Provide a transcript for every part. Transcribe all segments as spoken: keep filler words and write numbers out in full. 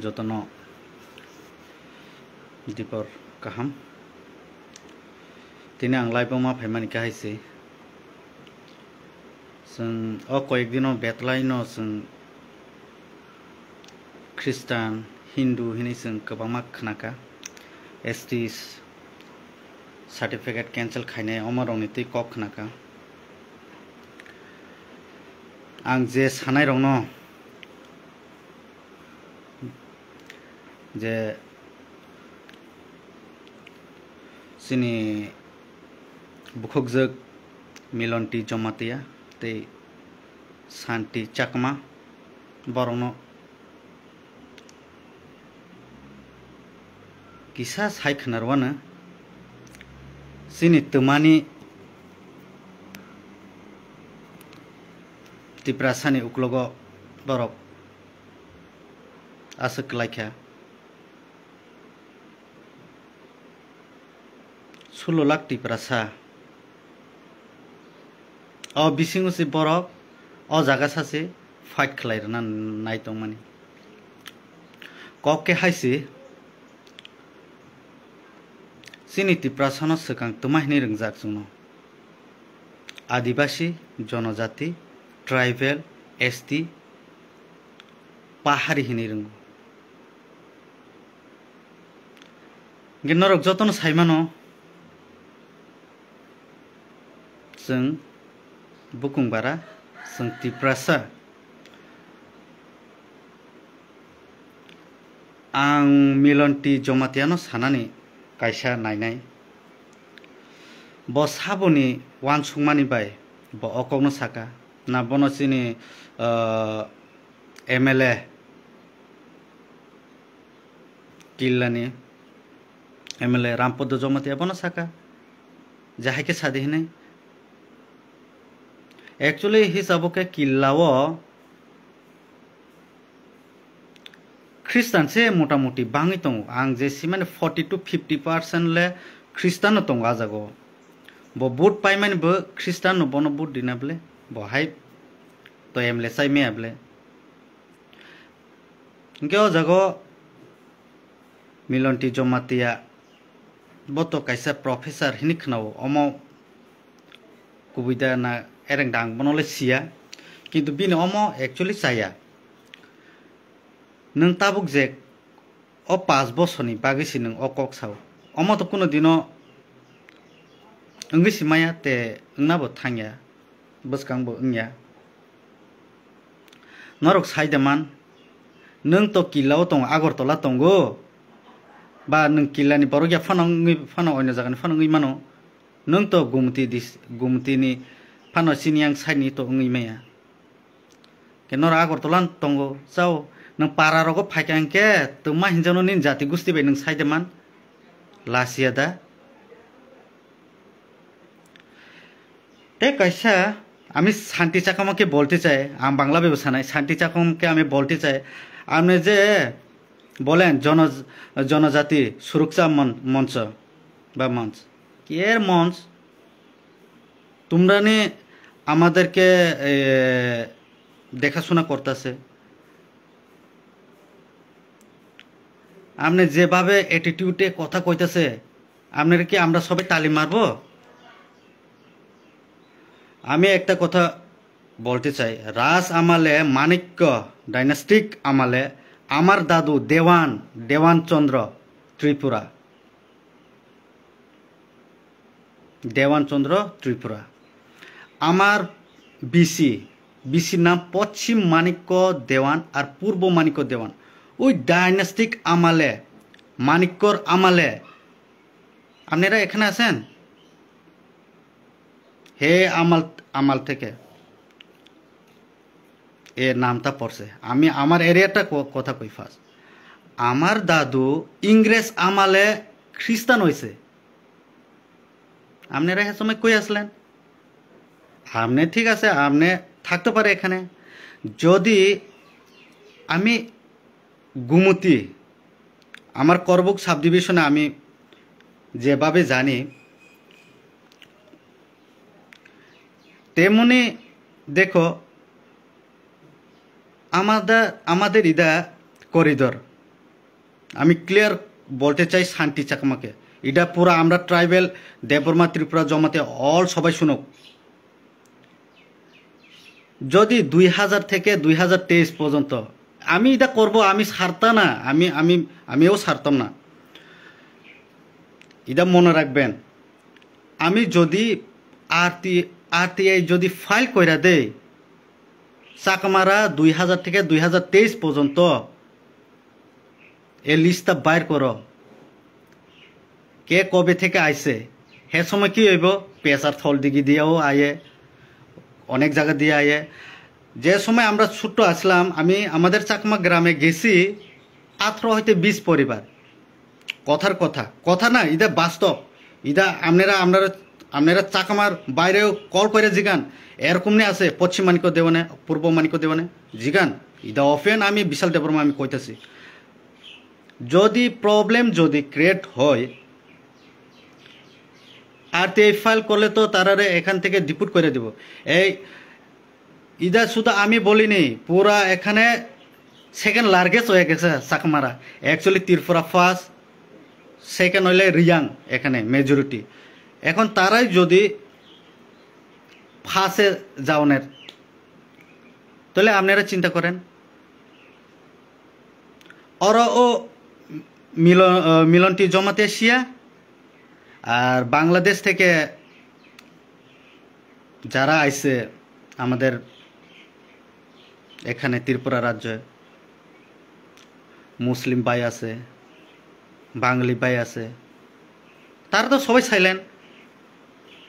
Jotono dipor kaham. Tini ang live-o ma phaimani kahai se. Chwng o koyek dino betlaino chwng Khristan, Hindu hinwi chwng kwbangma khnaka. S T certificate cancel khainai omo rokni twi kok khnaka. Ang je sanairokno je chini bukhukjwk Milon T Jomatia tei Santi Chakma borokno kisa sai khwnarwano chini twmani Tiprasani uklogo borok aswk kwlaikha. Sulo lakh Tiprasa. O bisingo se borok o jaga sase fight khlai rwna nai tongmani. Kok khe hai se, chini Tiprasano swkang twma hinwi rwngjak chwngno. Adibasi, Jonojati, Tribal, S T, Pahari hinwi rwngo. Hwnkhe norok jotono saimano, chwng bukung bara, chwng Tiprasa. Ang Milon T Jomatiano sanani kaisa nainai. Bo saboni uansukmani bai bo o kokno saka. Na bono chini, ah, M L A Killani M L A Rampodo Jomatia bono saka, je hai khe sadi hinwi. Actually, hisabo khe Killao Khristan se motamuti bangwi tongo. Ang je simani forty to fifty percent le Khristan no tongo a jaga o. Bo vote paimani bo Khristan no bono vote rina bole, bo hai to M L A chai maya bole. Hwnkhe o jaga o Milon T Jomatia bo to kaisa professor hinwi khwnao, omo kubui da na ereng da ang bono le siya, kintu bini omo actually chaya. Nwng tabuk je o pash bosorni bagwi se nwng o kok sao, omo to kuno dino wngwi se maya, te wngna bo thangya. Bwskang bo wngya. Norok sai de man, nwng to Killa o tongo, Agartala tongo, ba nwng Killa ni borok ya phano wngwi, phano oino jaga ni phano wngwi mano, nwng to Gumti dis-, Gumti ni phano sini yang side ni to wngwi maya. Ke norok Agartala tongo, chao, nwng para rogo phaikha hwnkhe twma hinjano nini jati gusti bai nwng sai de man, lasiya da. Te kaisa, আমি শান্তি চাকমাকে বলতে চাই, ang Bangla bai bo sanai, শান্তি চাকমাকে আমি বলতে চাই, আপনি যে বলেন জন-, জনজাতি সুরক্ষা মন-, মঞ্চ বা মঞ্চ, এর মঞ্চ, তোমরা নি আমাদেরকে, এ, দেখাশোনা করতেছে, আপনি যেভাবে অ্যাটিটিউডে কথা কইতাছে, আপনারা কি আমরা সবাই তালি মারবো? আমি একটা কথা বলতে চাই, রাজ আমলে, মাণিক্য ডাইনাস্টিক আমলে আমার দাদু দেওয়ান, দেওয়ান চন্দ্র ত্রিপুরা, দেওয়ান চন্দ্র ত্রিপুরা, আমার বিসি, বিসির নাম পশ্চিম মাণিক্য দেওয়ান আর পূর্ব মাণিক্য দেওয়ান। ওই ডাইনাস্টিক আমলে, মাণিক্যর আমলে, আপনারা এখানে আছেন? হে আমাল, আমাল থেকে এ নামটা পড়ছে। আমি আমার এরিয়াটা ক-, কথা কই ফার্স্ট। আমার দাদু ইংরেজ আমলে খ্রিস্টান হয়েছে। আপনারা হে সময় কই আসলেন? আপনি ঠিক আছে, আপনি থাকতে পারে এখানে। যদি আমি গুমতি, আমার করবুক সাবডিভিশনে আমি যেভাবে জানি, তেমনি দেখো, আমাদের, আমাদের ইদা করিডোর, আমি ক্লিয়ার বলতে চাই শান্তি চাকমাকে। এটা পুরা আমরা ট্রাইবেল, দেববর্মা, ত্রিপুরা, জমাতে অল সবাই শুনুক। যদি দুই হাজার থেকে দুই হাজার তেইশ পর্যন্ত আমি এটা করব, আমি ছাড়তাম না, আমি আমি আমিও ছাড়তাম না। এটা মনে রাখবেন। আমি যদি আরটি আরটিআই যদি ফাইল কইরা দেই, চাকমারা দুই হাজার থেকে দুই হাজার তেইশ পর্যন্ত এই লিস্টটা বাইর করো। কে কবে থেকে আইছে? হে সময় কি হইব? পেশার থল দিকে দিয়েও আয়ে, অনেক জায়গা দিয়ে আয়ে। যে সময় আমরা ছোট্ট আসলাম, আমি আমাদের চাকমা গ্রামে গেছি আঠারো হইতে বিশ পরিবার। কথার কথা, কথা না, এটা বাস্তব। এটা আপনারা আপনারা আপনারা চাকমার বাইরেও কল করে জিগান। এরকম নি আছে পশ্চিম মানিক্য দেওয়ানে, পূর্ব মানিক্য দেওয়ানে, জিগান। এটা অফেন আমি বিশাল দেববর্মা আমি কইতাছি। যদি প্রবলেম যদি ক্রিয়েট হয়, আরটিআই ফাইল করলে তো তারারে এখান থেকে ডিপোর্ট করে দিব। এই ইদা শুধু আমি বলিনি, পুরা এখানে সেকেন্ড লার্জেস্ট হয়ে গেছে চাকমারা। অ্যাকচুয়ালি ত্রিপুরা ফার্স্ট, সেকেন্ড হইলে রিয়াং, এখানে মেজরিটি। এখন তারাই যদি ফার্স্টে যাওনের, তাহলে আপনারা চিন্তা করেন। ওরা ও মিলন আহ, মিলনটি জমাতে শিয়া, আর বাংলাদেশ থেকে যারা আইছে আমাদের এখানে ত্রিপুরা রাজ্যে, মুসলিম ভাই আছে, বাঙালি ভাই আছে, তারা তো সবাই সাইলেন্ট।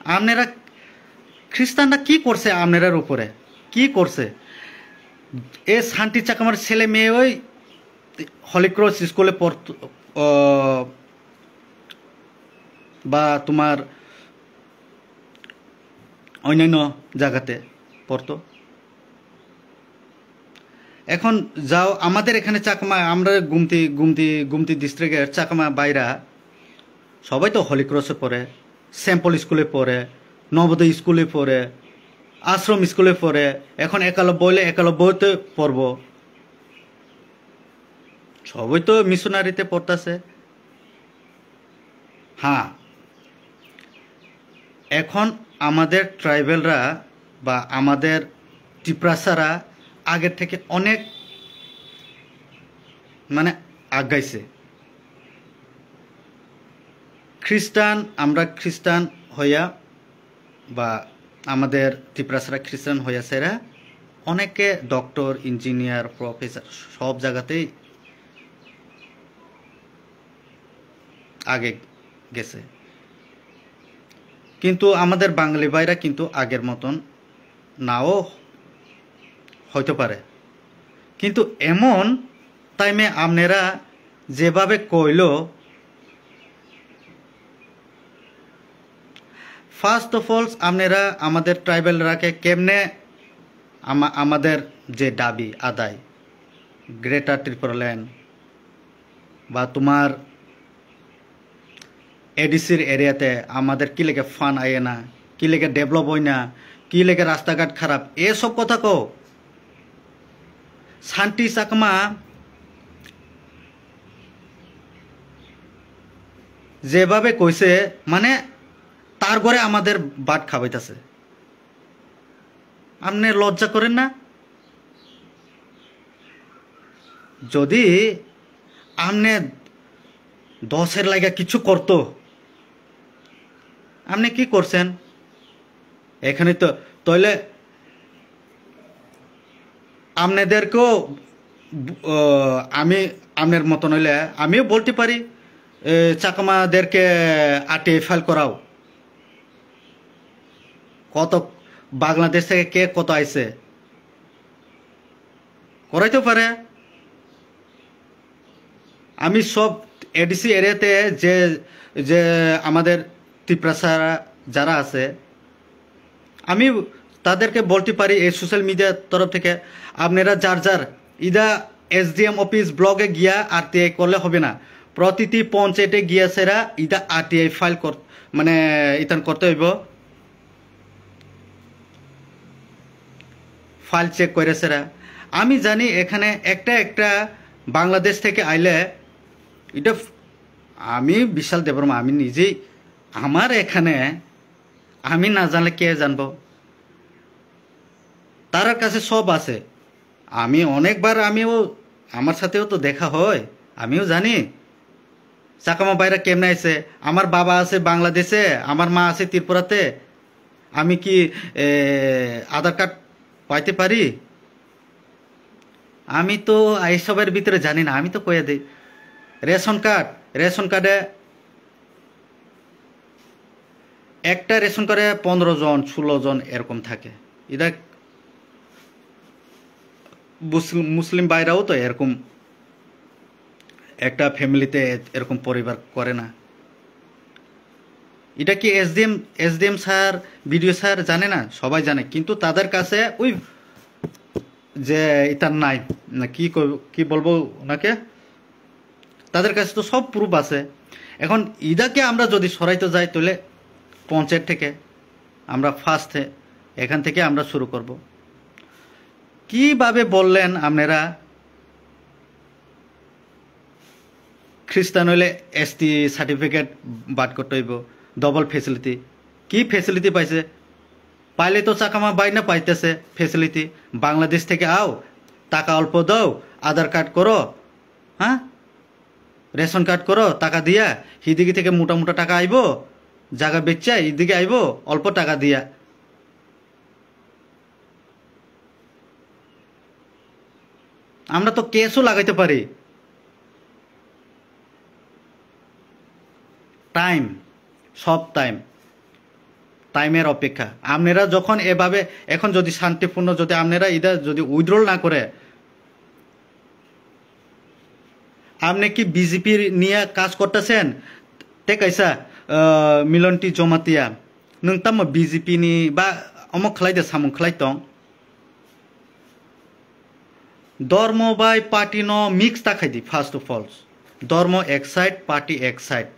আপনারা খ্রিস্টানরা কি করছে আপনারার উপরে? কি করছে? এ শান্তি চাকমার ছেলে মেয়ে ওই হলি ক্রস স্কুলে পড়তো, আহ, বা তোমার অন্যান্য জায়গাতে পড়তো। এখন যাও, আমাদের এখানে চাকমা, আমরা গুমতি গুমতি গুমতি ডিস্ট্রিক্টের চাকমা ভাইরা সবাই তো হলি ক্রসে পড়ে, সেন্ট পল স্কুলে পড়ে, নবোদয় স্কুলে পড়ে, আশ্রম স্কুলে পড়ে। এখন একালব্য হইলে একালব্যতে পড়বো। সবাই তো মিশনারিতে পড়তাছে। হ্যাঁ, এখন আমাদের ট্রাইবেলরা বা আমাদের তিপ্রাসারা আগের থেকে অনেক, মানে, আগাইছে। খ্রিস্টান, আমরা খ্রিস্টান হইয়া বা আমাদের তিপ্রাসারা খ্রিস্টান হইয়া সেরা অনেকে ডক্টর, ইঞ্জিনিয়ার, প্রফেসর সব জায়গাতেই আগে গেছে। কিন্তু আমাদের বাঙালি ভাইরা কিন্তু আগের মতন নাও হইতে পারে, কিন্তু এমন টাইমে আপনারা যেভাবে কইলো, ফার্স্ট অফ অল আপনারা আমাদের ট্রাইবেলরাকে কেমনে আমা- আমাদের যে দাবি আদায়, গ্রেটার ত্রিপুরাল্যান্ড বা তোমার এডিসির এরিয়াতে আমাদের কি লেগে ফান্ড আয়ে না, কি লেগে ডেভেলপ হয় না, কি লেগে রাস্তাঘাট খারাপ, এসব কথা কও। শান্তি চাকমা যেভাবে কইছে, মানে, তার ঘরে আমাদের ভাত খাওয়াইতাছে। আপনি লজ্জা করেন না? যদি আপনি দশের লাগা কিছু করতো, আপনি কি করছেন? এখানে তো তাহলে আপনাদেরকেও, আহ, আমি আপনার মতন হইলে আমিও বলতে পারি, এ, চাকমাদেরকে আরটিআই ফাইল করাও। কত বাংলাদেশ থেকে কে কত আইছে, করাইতে পারে। আমি সব এডিসি এরিয়াতে যে, যে আমাদের তিপ্রাসারা যারা আছে, আমি তাদেরকে বলতে পারি এই সোশ্যাল মিডিয়ার তরফ থেকে, আপনারা যার যার ইদা এসডিএম অফিস ব্লকে গিয়া আরটিআই করলে হবে না, প্রতিটি পঞ্চায়েতে গিয়া সেরা ইদা আরটিআই ফাইল কর, মানে, ইতান করতে হইব। ফাইল চেক করে সেরা। আমি জানি এখানে একটা একটা বাংলাদেশ থেকে আইলে এটা ফ-, আমি বিশাল দেববর্মা, আমি নিজেই, আমার এখানে আমি না জানলে কে জানবো? তার কাছে সব আছে। আমি অনেকবার, আমিও, আমার সাথেও তো দেখা হয়, আমিও জানি চাকমা ভাইরা কেমনে আছে। আমার বাবা আছে বাংলাদেশে, আমার মা আছে ত্রিপুরাতে। আমি কি, এ, আধার কার্ড পাইতে পারি? আমি তো এইসবের ভিতরে জানি না, আমি তো কয়ে দিই। রেশন কার্ড, রেশন কার্ডে, একটা রেশন কার্ডে পনেরো জন, ষোলো জন এরকম থাকে। এটা মুসলিম, মুসলিম ভাইরাও তো এরকম একটা ফ্যামিলিতে এরকম পরিবার করে না। এটা কি SDM, SDM sir, BDO sir জানে না? সবাই জানে, কিন্তু তাদের কাছে ওই যে এটা নাই, না কি কই-, কি বলবো ওনাকে, তাদের কাছে তো সব প্রুফ আছে। এখন ইদাকে আমরা যদি সরাইতে যাই, তাহলে পঞ্চায়েত থেকে আমরা ফার্স্টে, এখান থেকে আমরা শুরু করব। কিভাবে বললেন আপনারা, খ্রিস্টান হইলে এসটি সার্টিফিকেট বাদ করতে হইব, ডবল ফেসিলিটি? কি ফেসিলিটি পাইছে? পাইলে তো চাকমা ভাই না পাইতেছে ফেসিলিটি। বাংলাদেশ থেকে আও, টাকা অল্প দাও, আধার কার্ড করো, হ্যাঁ, রেশন কার্ড করো, টাকা দিয়া হিদিকে থেকে মোটা মোটা টাকা আইবো, জায়গা বেচা ইদিকে আইবো অল্প টাকা দিয়া। আমরা তো কেসও লাগাইতে পারি। টাইম, সব টাইম, টাইমের অপেক্ষা। আপনারা যখন এভাবে, এখন যদি শান্তিপূর্ণ, যদি আপনারা এটা যদি উইথড্রল না করে, আপনি কি বিজেপি নিয়ে কাজ করতেছেন? Te kaisa, ah, Milonti Jomatia, nwng tamo BJP ni ba omo khlai de samung khlai tong? Dormo bai party no mix ta khai di, first of all. Dormo ek side, party ek side.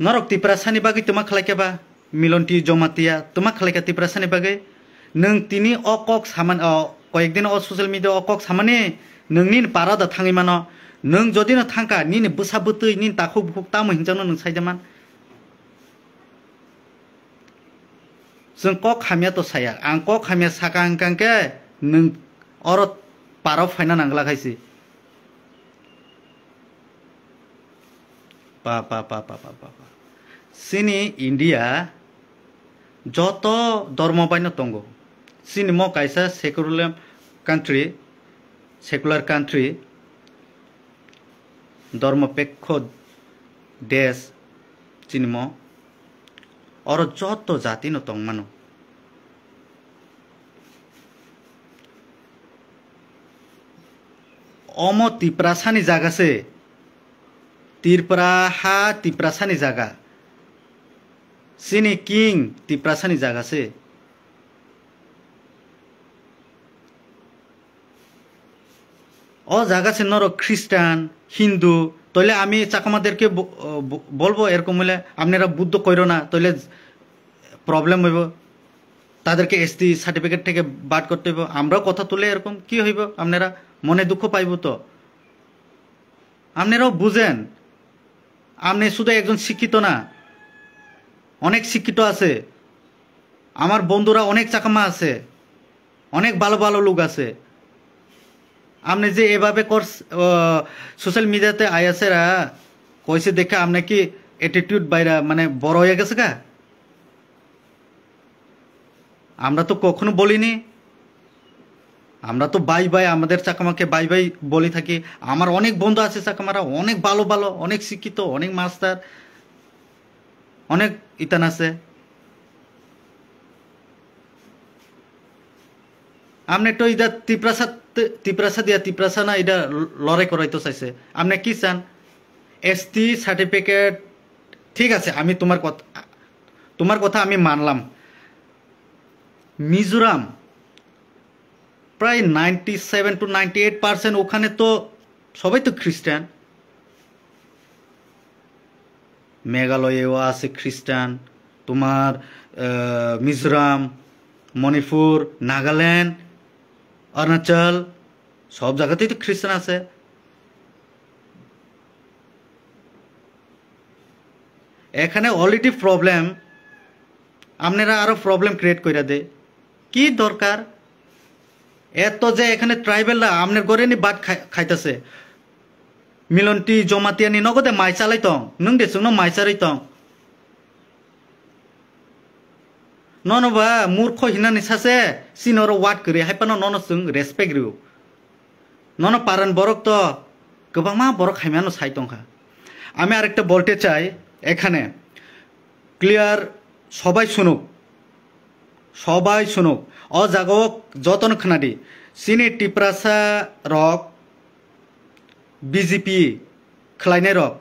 Norok Tiprasani bagwi twma khlai kha ba? Milonti Jomatia twma khlai kha Tiprasani bagwi? Nwng tini o kok saman, o koyek din o social media o kok samani, nwng nini para da thangwi mano. Nwng jodi no thangkha, nini bwsa bwtwi, nini takhuk bukhuk tamo hinjakno nwng sai da man? Chwng kok hamya to saya, ang kok hamya saka hwnkha khe nwng oro para phaina nangla khai se. Pa, pa, pa. Chini India joto dormo baino tongo. Chini mo kaisa secular country, secular country, dormo pekho desh chini mo. Oro joto jati no tong mano. Omo Tiprasani jaga se. Tripura ha Tiprasani jaga. Chini king Tiprasani jaga se. O jaga se norok Christian, Hindu, toile ami Chakmaderke bo-, bo-, bolbo erokom hoile, apnara Buddho koiro na, toile problem hoibo, taderke ST certificate থেকে বাদ করতে হইব। আমরাও কথা তুলে এরকম, কি হইব? আপনারা মনে দুঃখ পাইব তো। আপনারাও বুঝেন, আপনি শুধু একজন শিক্ষিত না, অনেক শিক্ষিত আছে, আমার বন্ধুরা অনেক চাকমা আছে, অনেক ভালো ভালো লোক আছে। আপনি যে এভাবে করস-, ও, সোশ্যাল মিডিয়াতে আয়াসেরা কইছে দেখে আপনি কি অ্যাটিটিউড বাইরা মানে বড় হয়ে গেছে গা? আমরা তো কখনো বলিনি। আমরা তো ভাই ভাই, আমাদের চাকমাকে ভাই ভাই বলি থাকি। আমার অনেক বন্ধু আছে চাকমারা, অনেক ভালো ভালো, অনেক শিক্ষিত, অনেক মাস্টার, অনেক ইতান আছে। আপনি তো ইদা তিপ্রাসা, তিপ্রাসা দিয়া তিপ্রাসা না ইদা লড়াই করাইতো চাইছে। আপনি কি চান? এসটি সার্টিফিকেট, ঠিক আছে, আমি তোমার কথা, তোমার কথা আমি মানলাম। মিজোরাম প্রায় ninety seven to ninety eight percent, ওখানে তো সবাই তো খ্রিস্টান। মেঘালয়েও আছে খ্রিস্টান, তোমার, আহ, মিজোরাম, মণিপুর, নাগাল্যান্ড, অরুণাচল, সব জায়গাতেই তো খ্রিস্টান আছে। এখানে অলরেডি প্রবলেম, আপনারা আরো প্রবলেম ক্রিয়েট কইরা দে। কি দরকার? এত যে এখানে ট্রাইবেলরা আপনার ঘরে নি ভাত খাই-, খাইতাছে, মিলনটি জমাতিয়ানি নগদে মাইচালাই tong, nung de chwngno maicharwi tong. Nono ba murkho hinani sase, chini oro word kwrwi, hai phano nono chwng respect rw. Nono paran borok to kwbangma borok hai mano sai tongkha. আমি আরেকটা বলতে চাই এখানে, ক্লিয়ার, সবাই শুনুক, সবাই শুনুক, o jaga o jotono khwnadi, chini Tiprasa rok B J P khwlainai rok,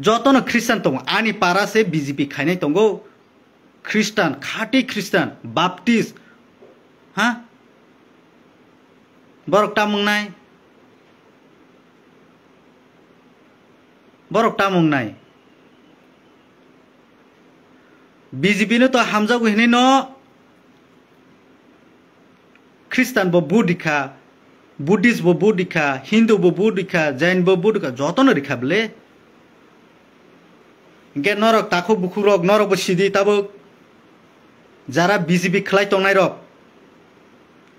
jotono Christian tongo, ani para se B J P khainai tongo, Christian, khati Christian, Baptist, ha? Borok tamung nai? Borok tamung nai? B J P no to hamjago hinwi no Christian bo vote rikha, Buddhist bo vote rikha, Hindu bo vote rikha, Jain bo vote rikha, jotono rikha bwle. Hingke norok takhuk bukhukrok, norokbo sidi tabuk, jara B J P khlai tongnairok,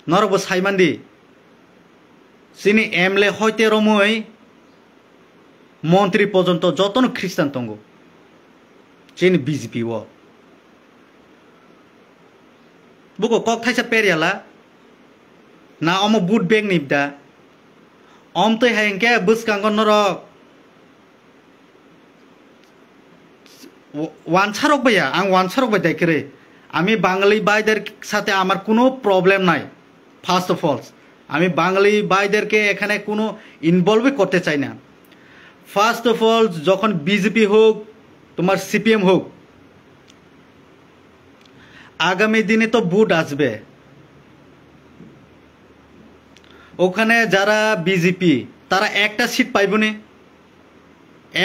norokbo saimandi, chini M L A hoite romwi montri pojonto jotono Christian tongo chini B J P o. Buko kok thaisa peryala na omo vote bank ni da. Omtwi hai hingke bwskango norok wa-, wansarok bai ya, ang wansarok bai dai kwrwi. আমি বাঙালি ভাইদের সাথে আমার কোনো প্রবলেম নাই। First of all, আমি বাঙালি ভাইদেরকে এখানে কোনো ইনভলভই করতে চাই না। ফার্স্ট অফ অল, যখন বিজেপি হোক, তোমার সিপিএম হোক, আগামী দিনে তো ভোট আসবে, ওখানে যারা বিজেপি, তারা একটা সিট পাইবনি,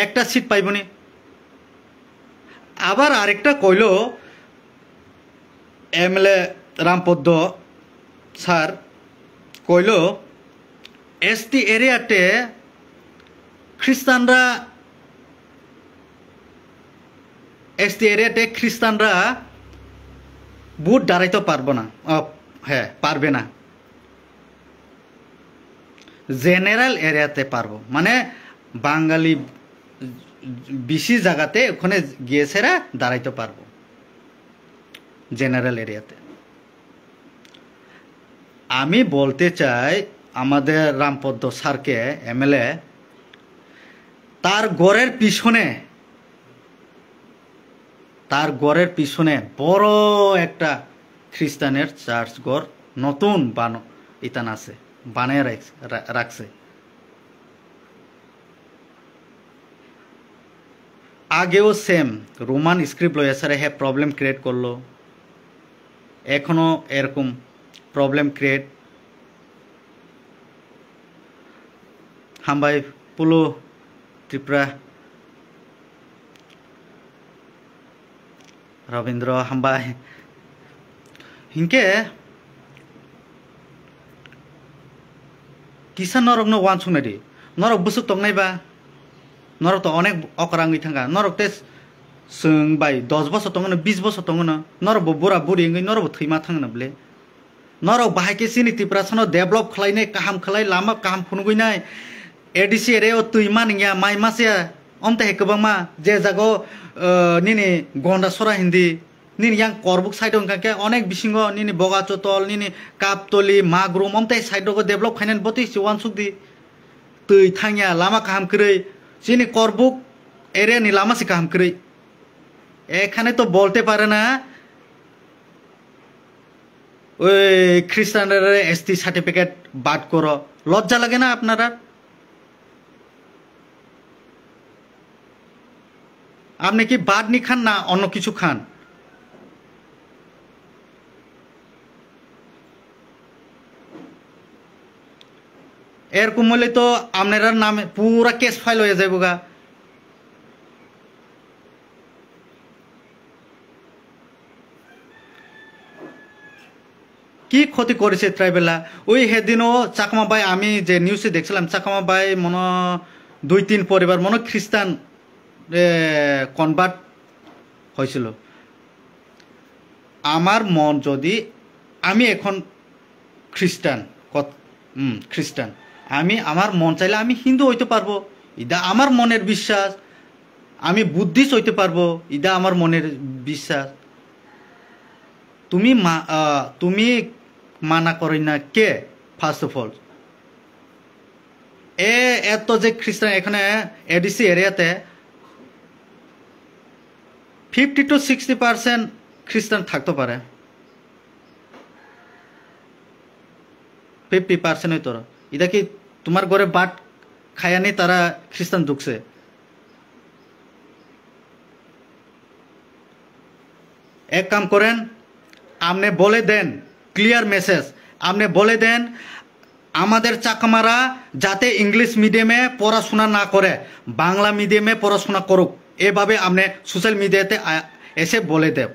একটা সিট পাইবনি। আবার আরেকটা কইলো এমএলএ রামপদ্ম স্যার, কইলো এসটি এরিয়াতে খ্রিস্টানরা, এসটি এরিয়াতে খ্রিস্টানরা ভোট দাঁড়াইতে পারবো না। ও, হ্যাঁ, পারবে না। জেনারেল এরিয়াতে পারবো, মানে বাঙালি বেশি জায়গাতে ওখানে গিয়ে সেরা দাঁড়াইতে পারবো জেনারেল এরিয়াতে। আমি বলতে চাই আমাদের রামপদ্ম স্যারকে, এমএলএ, তার ঘরের পিছনে, তার ঘরের পিছনে বড় একটা খ্রিস্টানের চার্চ ঘর নতুন বানো-, ইতান আছে, বানায় রাখ-, রা-, রাখছে। আগেও সেম রোমান স্ক্রিপ্ট লইয়া স্যার হে প্রবলেম ক্রিয়েট করলো, এখনো এরকম প্রবলেম ক্রিয়েট। হামবাই পুলু Tripura. Rabindra, hambai. Hinkhe kisa norokno uansuknai di. Norok bwswk tongnai ba? Norok to onek okra wngwi thangkha. Norok tei chwng bai dos bosor tongo no, bis bosor tongo no. Norok bo bura buri wngwi norok bo thwima thangno bwle. Norok bahai khe chini Tiprasano develop khlainai, kaham khlai, lama kaham phunugwinai, A D C area o twi maningya, mai masiya, omtaihe kwbangma je jaga o, eh, nini Gondasora hindi, nini yang Korbuk side o hwnkha khe onek bisingo nini Bogachotol, nini Kaptoli, Magrum, omtaihe side rogo develop khainani botwi se uansuk di. Twi thangya, lama kaham kwrwi, chini Korbuk area ni lama se kaham kwrwi. এখানে তো বলতে পারে না, ওই খ্রিস্টানরা ST certificate বাদ করো, লজ্জা লাগে না আপনারা? আপনি কি বাদ নি খান না অন্য কিছু খান? এরকম হইলে তো আপনারা নামে পুরা কেস ফাইল হয়ে যাইব গা। কি ক্ষতি করেছে ট্রাইবেলরা? ওই হেদিনও চাকমা ভাই, আমি যে নিউজে দেখছিলাম, চাকমা ভাই মনে দুই তিন পরিবার মনে খ্রিস্টান, এ, কনভার্ট হয়েছিল। আমার মন যদি, আমি এখন খ্রিস্টান, কত-, হুম, খ্রিস্টান। আমি আমার মন চাইলে আমি হিন্দু হইতে পারবো, এটা আমার মনের বিশ্বাস। আমি বুদ্ধিস্ট হইতে পারবো, এটা আমার মনের বিশ্বাস। তুমি মা-, আহ, তুমি মানা করো না কে? ফার্স্ট অফ অল, এ, এত যে খ্রিস্টান এখানে এডিসি এরিয়াতে ফিফটি টু সিক্সটি পার্সেন্ট খ্রিস্টান থাকতে পারে। ফিফটি পার্সেন্ট হয়তো। এটা কি তোমার ঘরে বাট খায়ানি তারা খ্রিস্টান ঢুকছে? এক কাম করেন, আপনি বলে দেন, ক্লিয়ার মেসেজ, আপনি বলে দেন, আমাদের চাকমারা যাতে ইংলিশ মিডিয়ামে পড়াশোনা না করে, বাংলা মিডিয়ামে পড়াশোনা করুক, এভাবে আপনি সোশ্যাল মিডিয়াতে আ-, এসে বলে দেব।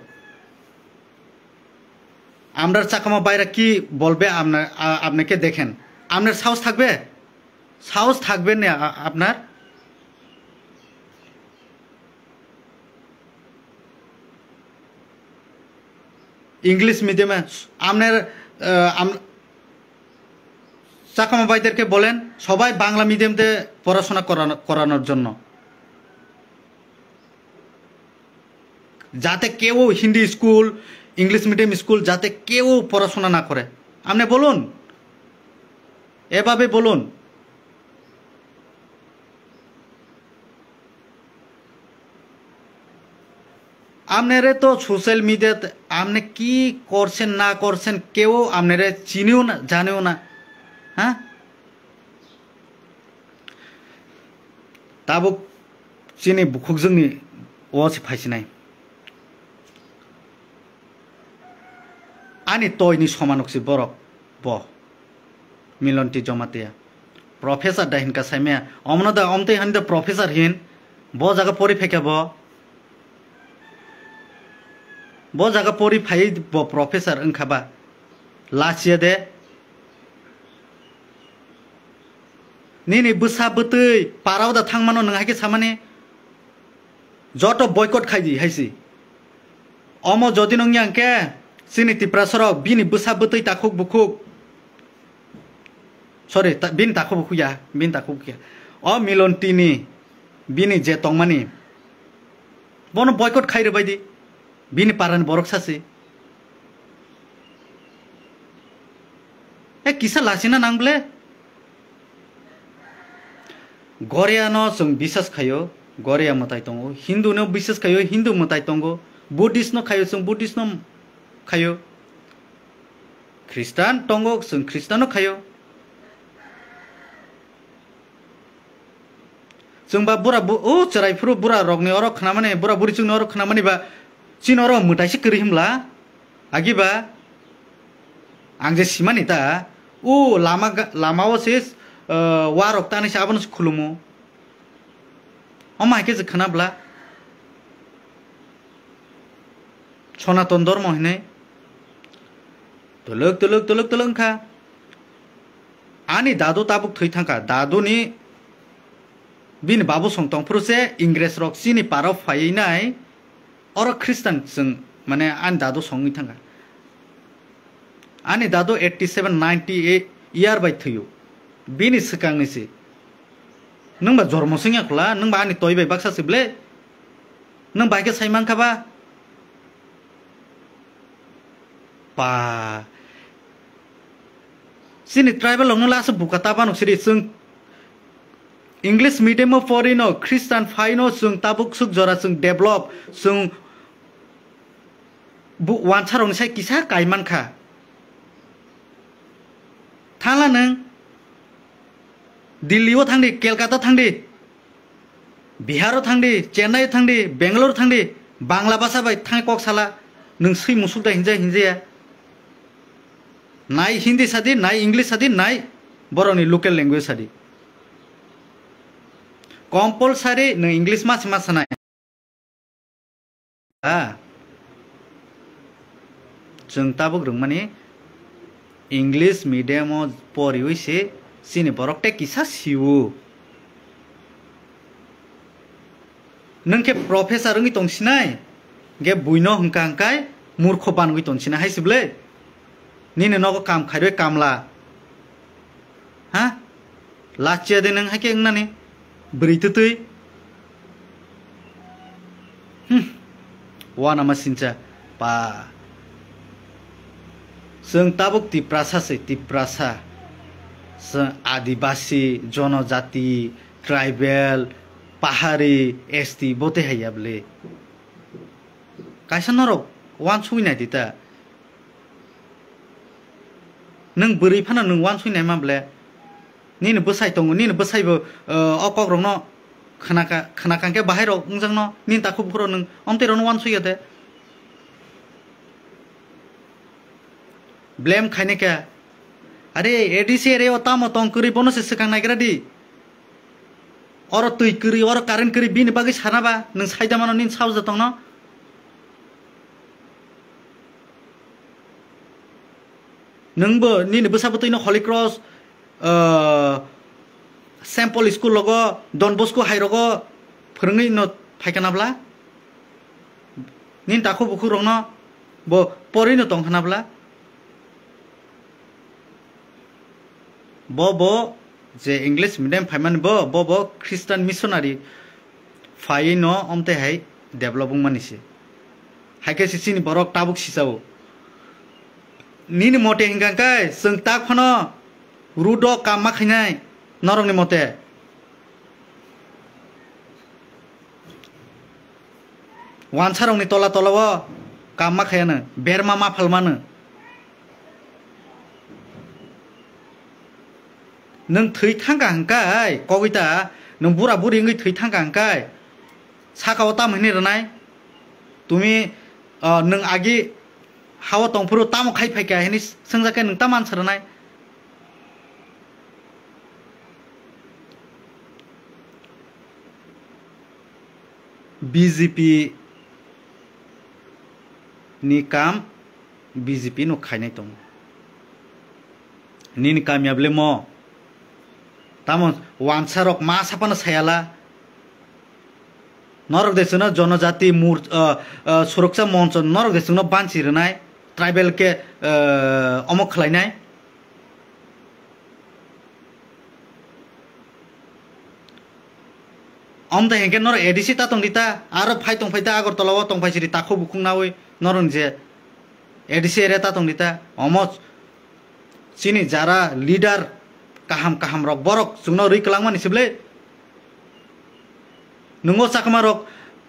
আমরা চাকমা ভাইরা কি বলবে, আপনা-, আ-, আপনাকে দেখেন, আপনার সাহস থাকবে? সাহস থাকবে না আ-, আপনার? ইংলিশ মিডিয়ামে আপনার, আহ, আম-, চাকমা ভাইদেরকে বলেন সবাই বাংলা মিডিয়ামতে পড়াশোনা করানো-, করানোর জন্য, যাতে কেউ Hindi school, English medium school যাতে কেউ পড়াশোনা না করে। আপনি বলুন, এভাবে বলুন। আপনারে তো সোশ্যাল মিডিয়াতে আপনি কি করছেন না করছেন কেউ আপনারে চিনিও না, জানেও না, হ্যাঁ? Tabuk chini bukhukjwkni o se phaisinai. Ani toini somanok se borok bo. Milonti Jomatia. Professor da hinka saimaya. Omno da omtwi hani da professor hin. Bo jaga pori phaikha bo. Bo jaga pori phaiwi bo professor wngkha ba. Lachiya de. Nini bwsa bwtwi parao da thangmano nwng hai khe samani. Joto boycott khai di hai si. Omo jodi nung yang khe chini Tiprasarok bini bwsa bwtwi takhuk bukhuk. Sorry, ta-, bini takhuk bukhuk ya, bini takhuk bukhuk ya. O Milon tini bini je tongmani. Bono boycott khai rwbai di. Bini parani borok sasi. E kisa lasina nang ble. Goria no chwng bisas khaio, Goria mwtai tongo. Hindu no bisas khaio, Hindu mwtai tongo. Buddhist no khaio, chwng Buddhist no khaio. Christian tongo, chwng Christian no khaio. Chwng ba bura bu-, o chwrai phuru bura rokni oro khnamani, bura buri chwngni oro khnamani ba chini oro mwtai se kwrwi himla. Agi ba ang je simani ta, o lama ga-, lama o se, uh, wa rok tani se abono se khulumo. Omo hai khe je khna bla. Sonaton dormo hinwi twlwk, twlwk, twlwk, twlwk wngkha. Ani dadu tabuk thwi thangkha. Daduni bini babu song tongphuru se Ingres rok chini parao phaiwi nai oro Khristan chwng, mane, ani dadu songwi thangkha. Ani dadu eighty seven, ninety year bai thwio. Bini swkangni se. Nwng ba jormo swngya khwla, nwng ba ani toi bai baksa se ble. Nwng bai khe sai mankha ba? Pa. Chini tribal rokno last buka ta banuk siri chwng English medium o pori no Christian phai no chwng tabuk suk jora chwng develop chwng bu wansa rokni sai kisa kai mankha. Thangla nwng Delhi o thangdi, Kolkata thangdi. Bihar o thangdi, Chennai o thangdi, Bangalore o thangdi, Bangla basa bai thang kok sala, nwng swi musuk da hinjai hinjaya. Nai Hindi sadi, nai English sadi, nai borokni local language sadi. Compulsory nwng English ma se ma sanai. Ah. Chwng tabuk rwngmani English medium o poriwi se chini borok tei kisa siwo. Nwng khe professor wngwi tong sinai, hwnkhe buino hwnkha hwnkhe murkho banwi tong sinai hai se bwle. Nini nogo kam khairwi kamla. Ha? Lachiya de nwng hai khe wngnani. Bwrwi twtwi. Hmm. Wanama sincha pa. Chwng tabuk Tiprasa se, Tiprasa. Chwng Adibasi, Jonojati, Tribal, Pahari, S T bo tei hai ya bwle. Kaisa norok wansugwi nai di ta. Nwng bwrwi phano nwng wansugwi naima bwle. Nini bwsai tongo, nini bwsaibo, eh, o kokrokno khnaka, khnaka hwnkhe bahairok wngjakno, nini takhuk bukhurok nwng omtwi rokno wansukya de. Blame khainai khe, "Are, A D C area o tamo tong kwrwi, bono se swkang naigra di. Oro twi kwrwi, oro current kwrwi, bini bagwi sana ba, nwng saida mano nini saoja tongno." Nwngbo nini bwsa bwtwino Holy Cross, ah, Saint Paul School rogo, Don Bosco hai rogo phwrwngwi no phaikha na bwla? Nini takhuk bukhuk rokno bo porwi no tongkha na bwla? Bo, bo je English medium phaimani bo, bo, bo Christian missionary phaiwi no omtwi hai develop wngmani se. Hai khe se chini borok tabuk sichao. Nini mote hwnkha khe chwng tak phano road o kam ma khainai norokni mote. Wansarokni tola tola o kam ma khayano, berma ma phalmano. Nwng thwi thangkha hwnkhe, kogwi ta, nwng bura buri wngwi thwi thangkha hwnkhe, saka o tamo hinwi rwnai? Tumi, ah, nwng agi ha o tongphuru tamo khai phaikha hinwi swngjak khe nwng tamo answer rwnai? B J P ni kam B J P no khainai tongo. Nini kamya bwle mo? Tamo wansarok ma sapano sayala. Norok de chwngno Jonojati Mur-, ah, ah, Suroksa Moncho norok de chwngno banchi rwnai, tribal khe, ah, omo khlainai. Omtwi hinkhe norok A D C ta tong di ta, aro phai tong phai ta Agartala o tong phai siri takhuk bukhuk naui norok je A D C area ta tong di ta, omo chini jara leader kaham kaham rok borok chwngno rwi kwlangmani se bwle. Nwng o chakma rok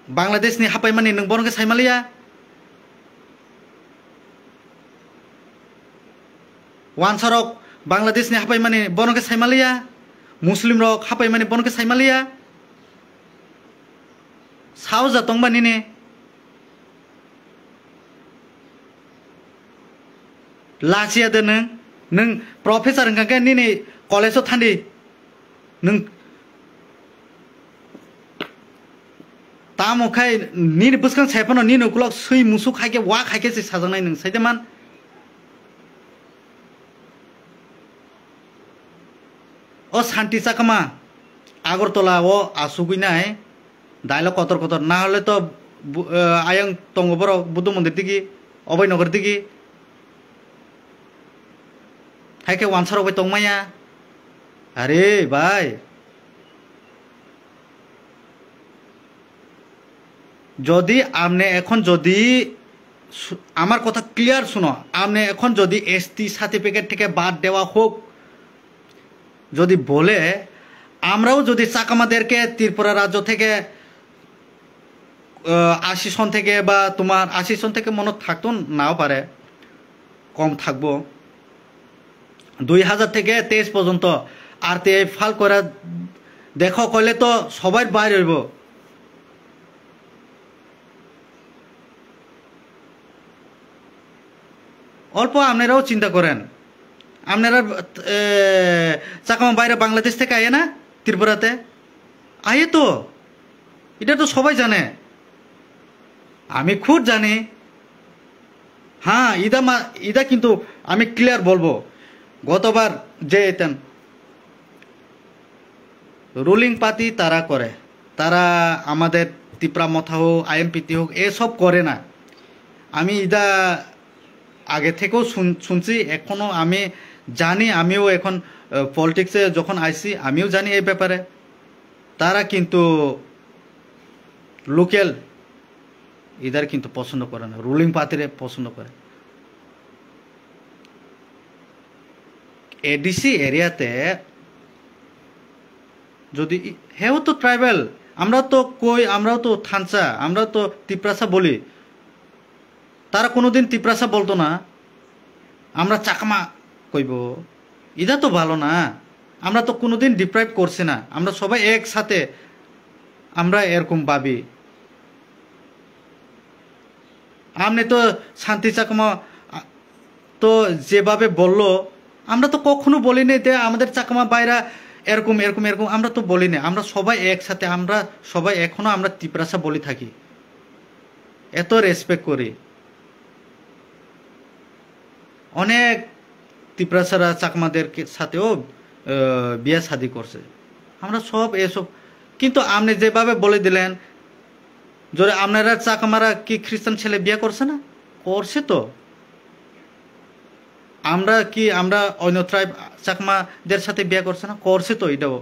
Bangladesh ni hapaimani nwng bono khe saimaliya? Wansarok Bangladesh ni hapaimani bono khe saimaliya, Muslim rok hapaimani bono khe saimaliya. Saoja tongba nini. Lachiya de nwng, nwng professor wngkha khe nini college o thandi. Nwng tamo khai nini bwskang sai phano nini ukulok swi musuk hai khe wak hai khe se sajaknai nwng sai de man. O Santi Chakma Agartala o asugwi nai dialogue kotor kotor na hole to bu-, eh, ayang tongo borok Buddha Mandir digi, Oboi Nagar digi. Hai khe wansarok bai tongmaya. Are bhai, যদি আপনি এখন যদি শু-, আমার কথা ক্লিয়ার শুনো, আপনি এখন যদি এসটি সার্টিফিকেট থেকে বাদ দেওয়া হোক, যদি বলে, আমরাও যদি চাকমাদেরকে ত্রিপুরা রাজ্য থেকে, আহ, আশি সন থেকে বা তোমার আশি সন থেকে মনে থাকতো নাও পারে, কম থাকবো। দুই হাজার থেকে তেইশ পর্যন্ত আরটিআই ফাইল করে দেখো, করলে তো সবাই বাইর হইব। অল্প আপনারাও চিন্তা করেন, আপনারা, এ, চাকমা বাইরে বাংলাদেশ থেকে আয় না ত্রিপুরাতে? আয় তো, এটা তো সবাই জানে, আমি খুদ জানি। হ্যাঁ, ইদা মা-, ইদা কিন্তু আমি ক্লিয়ার বলবো। গতবার যে এতেন রুলিং পার্টি তারা করে, তারা আমাদের তিপ্রা মথা হোক, আইএমপিটি হোক, এসব করে না। আমি ইদা আগে থেকেও শুন-, শুনছি, এখনো আমি জানি, আমিও এখন, আহ, পলিটিক্সে যখন আইছি, আমিও জানি এই ব্যাপারে। তারা কিন্তু লোকাল ইদার কিন্তু পছন্দ করে না, রুলিং পার্টিরে পছন্দ করে। এডিসি এরিয়াতে যদি ই-, হেও তো ট্রাইবাল, আমরা তো কই, আমরাও তো থানচা, আমরা তো তিপ্রাসা বলি। তারা কোনোদিন তিপ্রাসা বলতো না, আমরা চাকমা কইব। ইদা তো ভালো না, আমরা তো কোনোদিন ডিপ্রাইভ করছি না, আমরা সবাই একসাথে, আমরা এরকম ভাবি। আপনি তো শান্তি চাকমা, আ, তো যেভাবে বললো, আমরা তো কখনো বলিনি যে আমাদের চাকমা ভাইরা এরকম, এরকম, এরকম, আমরা তো বলিনি। আমরা সবাই একসাথে, আমরা সবাই এখনো আমরা তিপ্রাসা বলি থাকি, এত রেসপেক্ট করি। অনেক তিপ্রাসারা চাকমাদের কে-, সাথেও, আহ, বিয়া শাদী করছে। আমরা সব এসব, কিন্তু আপনি যেভাবে বলে দিলেন, জোরে আপনারা চাকমারা কি খ্রিস্টান ছেলে বিয়ে করছে না? করছে তো। আমরা কি, আমরা অন্য ট্রাইব চাকমাদের সাথে বিয়ে করছে না? করছে তো এটাও।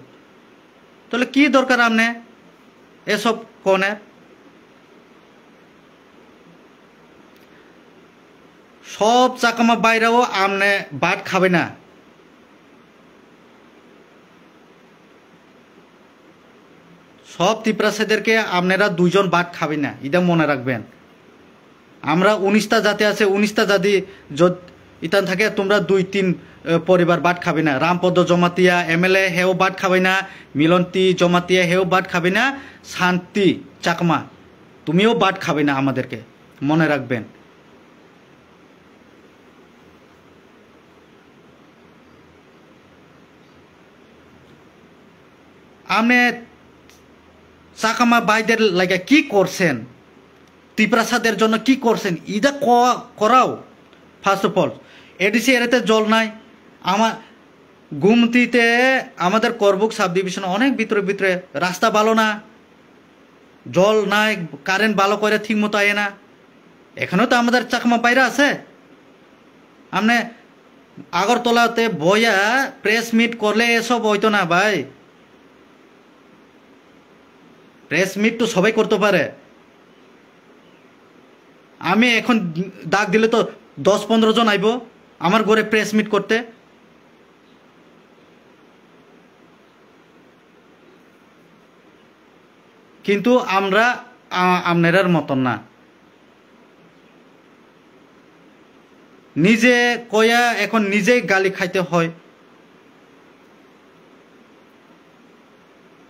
তাহলে কি দরকার আপনি এসব কনের? সব চাকমা বাইরেও আপনি বাট খাবে না। সব তিপ্রাসাদেরকে আপনারা দুইজন বাট খাবে না, এটা মনে রাখবেন। আমরা উনিশটা জাতি আছে, উনিশটা জাতি যদ-, ইতান থাকে, তোমরা দুই তিন, এ, পরিবার বাট খাবে না। রামপদ জমাতিয়া এমএলএ হেও বাট খাবে না, মিলন্তি জমাতিয়া হেও বাট খাবে না, শান্তি চাকমা তুমিও বাট খাবে না আমাদেরকে, মনে রাখবেন। আপনি চাকমা ভাইদের লাগে কি করছেন? তিপ্রাসাদের জন্য কি করছেন? ইদা ক-, করাও। ফার্স্ট অফ অল, এডিসি এরিয়াতে জল নাই। আমার গুমতিতে, আমাদের করবুক সাব ডিভিশন অনেক ভিতরে ভিতরে রাস্তা ভালো না, জল নাই, কারেন্ট ভালো করে ঠিক মতো আয় না। এখানেও তো আমাদের চাকমা বাইরে আছে। আপনি আগরতলাতে বইয়া প্রেস মিট করলে এসব হইতো না ভাই। প্রেস মিট তো সবাই করতে পারে। আমি এখন ডাক দিলে তো দশ পনেরো জন আইবো আমার ঘরে প্রেস মিট করতে। কিন্তু আমরা, আ-, আপনারার মতন না। নিজে কয়া এখন নিজেই গালি খাইতে হয়।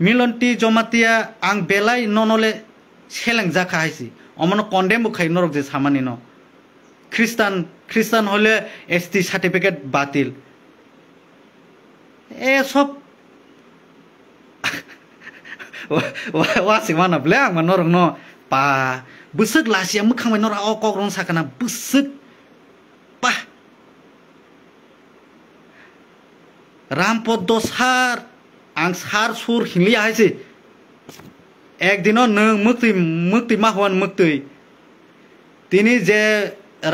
মিলন্তি Jamatia ang belai nonole seleng jakha haisi. Omono condemn bo khai norok je samani no. Khristan, Khristan hole S T certificate batil. এসব ওয়া, ওয়া, ওয়া sima na ble ang ma norok no pa bwswk lasia mwkhang bai norok o kok rong sakana bwswk pa Rampoddo sar ang sar sur hinli ahai se ekdino nwng mwktwi mwktwi ma hwan mwktwi tini je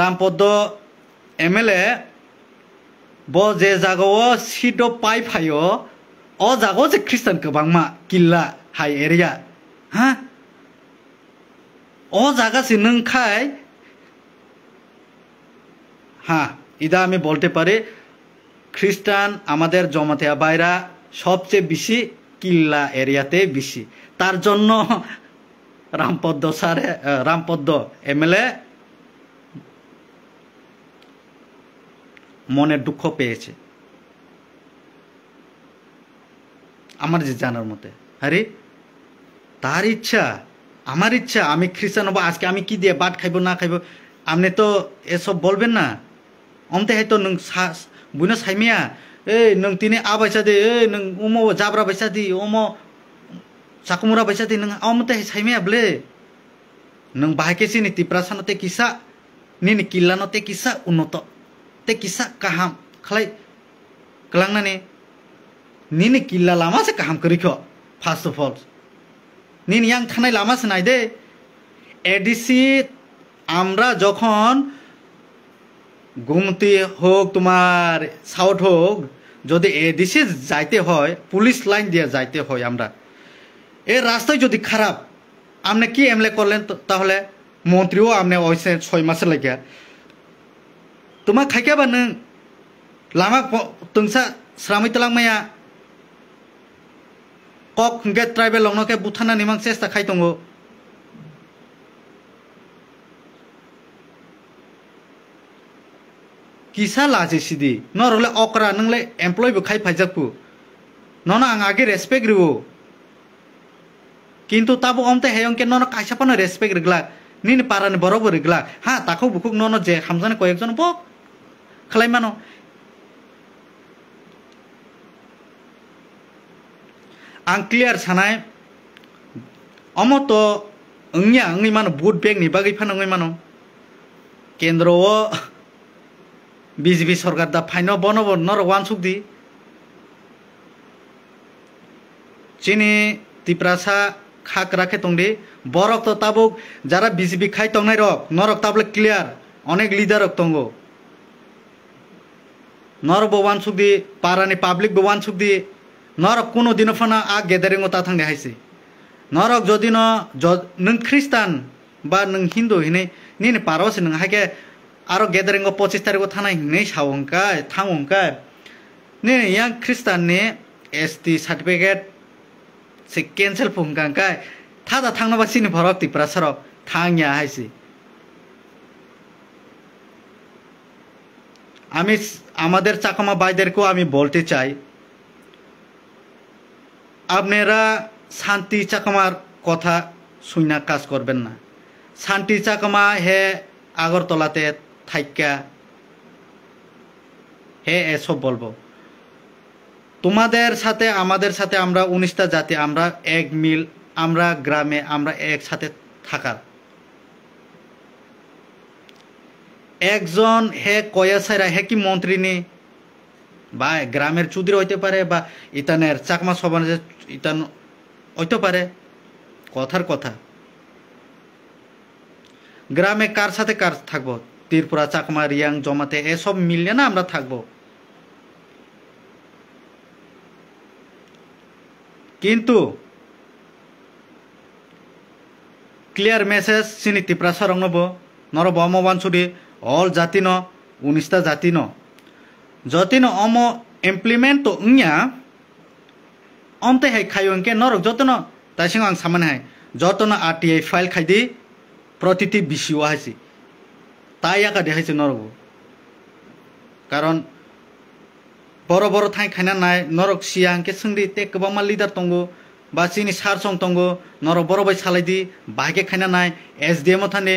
Rampoddo M L A bo je jagao seat o pai phaio, o jagao se Christian kwbangma killa hai area, ha? O jaga se nwng khai, ha, ida ami bolte pari, Christian amader Jamatia baira sobche bisi killa area te bisi. Tar jonno Rampoddo sare, eh, Rampoddo M L A মনে দুঃখ পেয়েছে। আমার যে জানার মতে, আরে, তার ইচ্ছা, আমার ইচ্ছা, আমি খ্রিস্টান হবো, আজকে আমি কি দিয়ে ভাত খাইবো না খাইবো, আপনি তো এসব বলবেন না। অন্তে হয়তো নং সা-, বুঝনা সাইমিয়া, এই নং তিনি আবাইসা দে, এই নং উমো জাবরা বাইসা দি, উমো চাকুমুরা বাইসা দি, নং আমতে সাইমিয়া বলে। Nwng bahai khe chini Tiprasano tei kisa Nini killano tei kisa unnoto, tei kisa kaham khlai kwlangnani, nini killa lama se kaham kwrwi kho, first of all. Nini yang thanai lama se nai de. A D C আমরা যখন গুমতি হোক, তোমার সাউথ হোক, যদি এডিসি যাইতে হয়, police line দিয়ে যাইতে হয় আমরা, এ রাস্তায় যদি খারাপ, আপনি কি এমএলএ করলেন তো? তাহলে মন্ত্রীও আপনি ওইসে ছয় মাসে লাগে। তোমার খাইকে বা নং লামা প-, তংসা স্রামই তলাং মায়া, kok hwnkhe tribal rokno khe butharnani mang chesta khai tongo. Kisa lachi sidi, norok le okra, nwng le employee bo khai phaijak phu. Nono ang age respect rwo. Kintu tabuk omte heyong khe nono kaisa phano respect rwglak. Nini parani borok bo rwglak. Ha, takhuk bukhuk nono je hamjaknai koyekjon bo khlai mano. Ang clear sanai, omo to wngya wngwi mano, vote bank ni bagwi phano wngwi mano. Kendro o B J P sorkar da phaino bono bo norok wansuk di. Chini Tiprasa kha kwrak khe tong di. Borok to tabuk jara B J P khai tongnai rok, norok tabuk le clear, onek leader rok tongo. Norok bo wansuk di, parani public bo wansuk di. Norok kuno dino phano a gathering o ta thang di hai se. Norok jodi no jo-, nwng Khristan ba nwng Hindu hinwi nini para o se nwng hai khe aro gathering o pochis tarikh o thanai hinwi sao hwnkhe, thango hwnkhe, nini yang Khristan ni S T certificate se cancel phu hwnkha hwnkhe, thada thangno ba chini borok Tiprasa rok thangya hai se. আমি স-, আমাদের চাকমা ভাইদেরকেও আমি বলতে চাই, আপনারা শান্তি চাকমার কথা শুনে কাজ করবেন না। শান্তি চাকমা হে আগরতলাতে থাইক্কা, হে এসব বলবো। তোমাদের সাথে আমাদের সাথে আমরা উনিশটা জাতি, আমরা এক মিল, আমরা গ্রামে, আমরা একসাথে থাকার। একজন হে কয়া সাইরা, হে কি মন্ত্রী নি? বা গ্রামের চুদ্রি হইতে পারে, বা ইতানের চাকমা সভার যে ইতান হইতে পারে। কথার কথা। গ্রামে কার সাথে কার থাকবো? ত্রিপুরা, চাকমা, রিয়াং, জমাতে এসব মিলিয়ে না আমরা থাকবো। কিন্তু clear message chini Tiprasa rokno bo, norok bo omo wansudi, all jati no, unista jati no, jotino omo implement to wngya, omte hai khayo hwnkhe norok jotono, taising ang samani hai, jotono R T I file khai di, protiti B C O hai se, ta yaka de hai se norok bo, karon boro boro thang khaina nai, norok siya hwnkhe swngdi, tei kwbangma leader tongo, ba chini sar song tongo, norok boro bai salai di, bahai khe khaina nai, S D M o thani,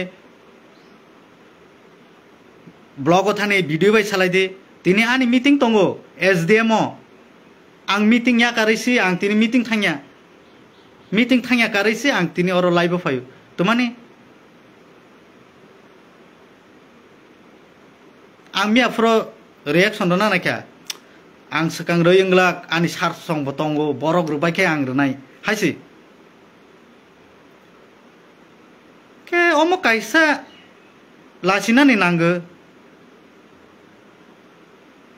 block o thani video bai salai di. Tini ani meeting tongo S D M o, ang meeting ya karwi si, ang tini meeting thangya, meeting thangya karwi si, ang tini oro live o phaio. Twmani Ang miya phuru reaction rwna naikha. Ang swkang rwi wnglak, ani sar song bo tongo, borok rwbai khe ang rwnai hai se. Khe omo kaisa lachinani nango.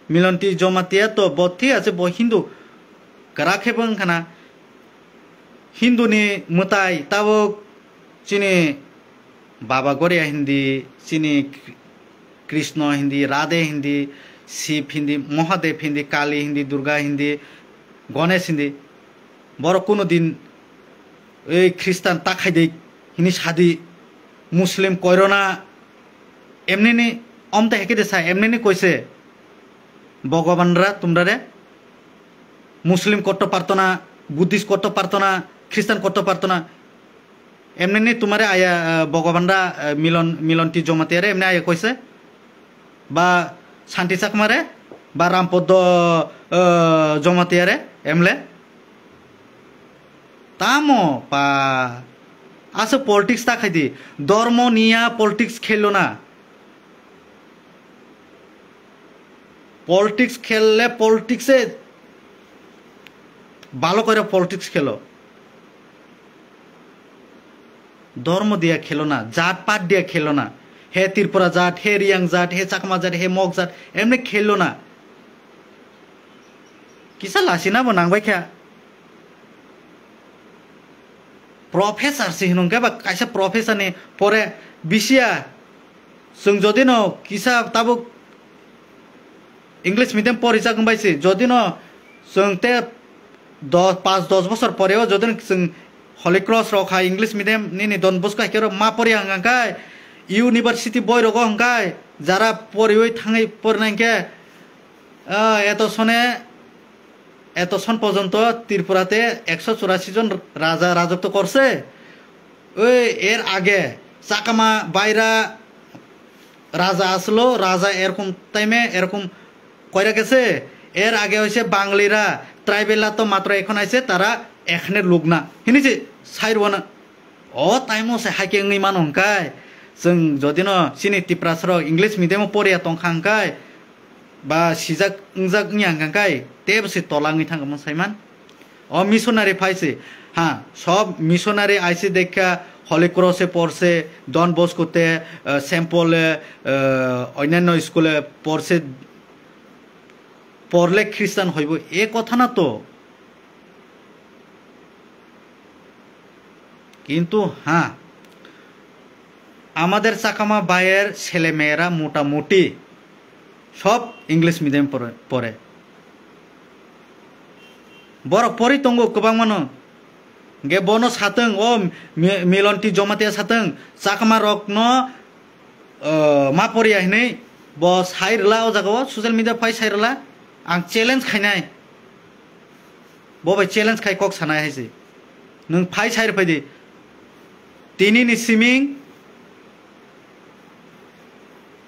Milonti Jomatia to bo thik ache, bo Hindu kwrak khe bo wngkha na. Hindu ni mwtai tabuk chini Baba Goria hindi, chini Krishna hindi, Radhe hindi, Shiv hindi, Mahadev hindi, Kali hindi, Durga hindi, Ganesh hindi. Borok kuno din ei Khristan ta khai de hini sadi, Muslim koirona, emnini omte heke de sa, emnini koise Bhogoban ra tumra re, Muslim korto parto na, Buddhist korto parto na, Khristan korto parto na. Emnini tumare aya, eh, Bhogoban ra, eh, Milon, Milonti Jomatia re emni aya koise? Ba Santi Chakma re? Ba Rampoddo, eh, Jomatia re? Emle? Tamo pa. Asa politics ta khai di. Dormo niya politics khelo na. Politics khelle politics e bhalo kore politics khelo. Dhormo diya khelo na, jat pat diya khelo na. He Tripura jat, he Riyang jat, he Chakma jat, he Mog jat, emni khelo na. Kisa lasina bo nang bai kha. Professor se hinung khe ba kaisa professor ni pore bisiya. Chwng jodi no kisa tabuk English medium porijak wng bai se, jodi no chwng te dos, pas dos bosor pore o jodi no chwng Holy Cross rok hai English medium nini Don Bosco hai khe rok ma pori hwnkha khai university boi rogo hwnkha jara poriwi thangwi porinai khe, ah, eto sone, eto son porjonto Tripura te ekso churasi jon raja rajotwo korse. Oi, er age Chakma baira raja aslo, raja erokom time, erokom koira gese, er age hoise Banglira, tribal la to matro ekhon aise, tara ekhne lugna. Hini se sairwana. O time o se haike wngwi mano hwnkhe, chwng jodi no chini Tiprasa rok English medium o poriya tongkha hwnkhe, ba sijak wngjak wngya hwnkhe, tebo se tola wngwi thangkha, mon saiman. O missionary phaise, ha, sob missionary aise dekha, Holy Cross e porse, Don Bosco te, eh, Saint Paul e, eh, onyanno school e porse, porle Christian hoibo, e kotha na to. কিন্তু হ্যাঁ, আমাদের চাকমা ভাইয়ের ছেলেমেয়েরা মোটামুটি সব English medium পড়ে, পড়ে। Borok porwi tongo kwbangmano. Hwnkhe bono satwng, o Mi-, Milonti Jomatia satwng, Chakma rokno, o, ma poriya hinwi bo sai rwla o jaga o, social media phai sai rwla. Ang challenge khainai. Bo bai challenge khai kok sanai hai se. Nwng phai sai rw phai di. Tini ni siming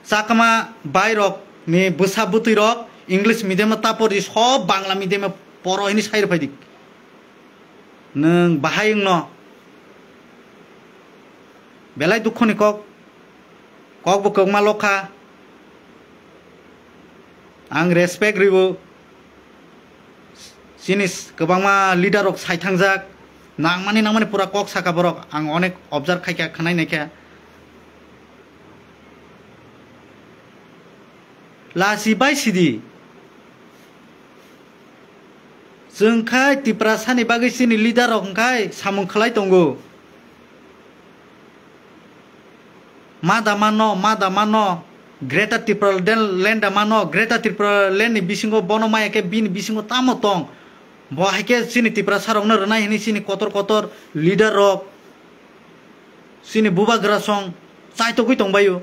Chakma bai rok ni bwsa bwtwi rok English medium no ta pori, sob Bangla medium no poro hini sai rw phai di. Nwng bahai wng no. Belai dukho ni kok. Kok bo kwbangma lokha. Ang respect rw-o. Chini s-, kwbangma leader rok sai thangjak. Nangmani nangmani pura kok saka borok. Ang onek observe khaikha, khwnai naikha. Lasi bai sidi. Chwng khai Tiprasani bagwi chini leader rok hwnkhe samung khlai tongo. Ma da mano, ma da mano, Greater Tipraland da mano, Greater Tipraland ni bisingo bono maya khe bini bisingo tamo tong. Bo hai khe chini Tiprasa rokno rwnai hwnwi chini kotor kotor leader rok, chini bubagra song chaitogwi tongbaio.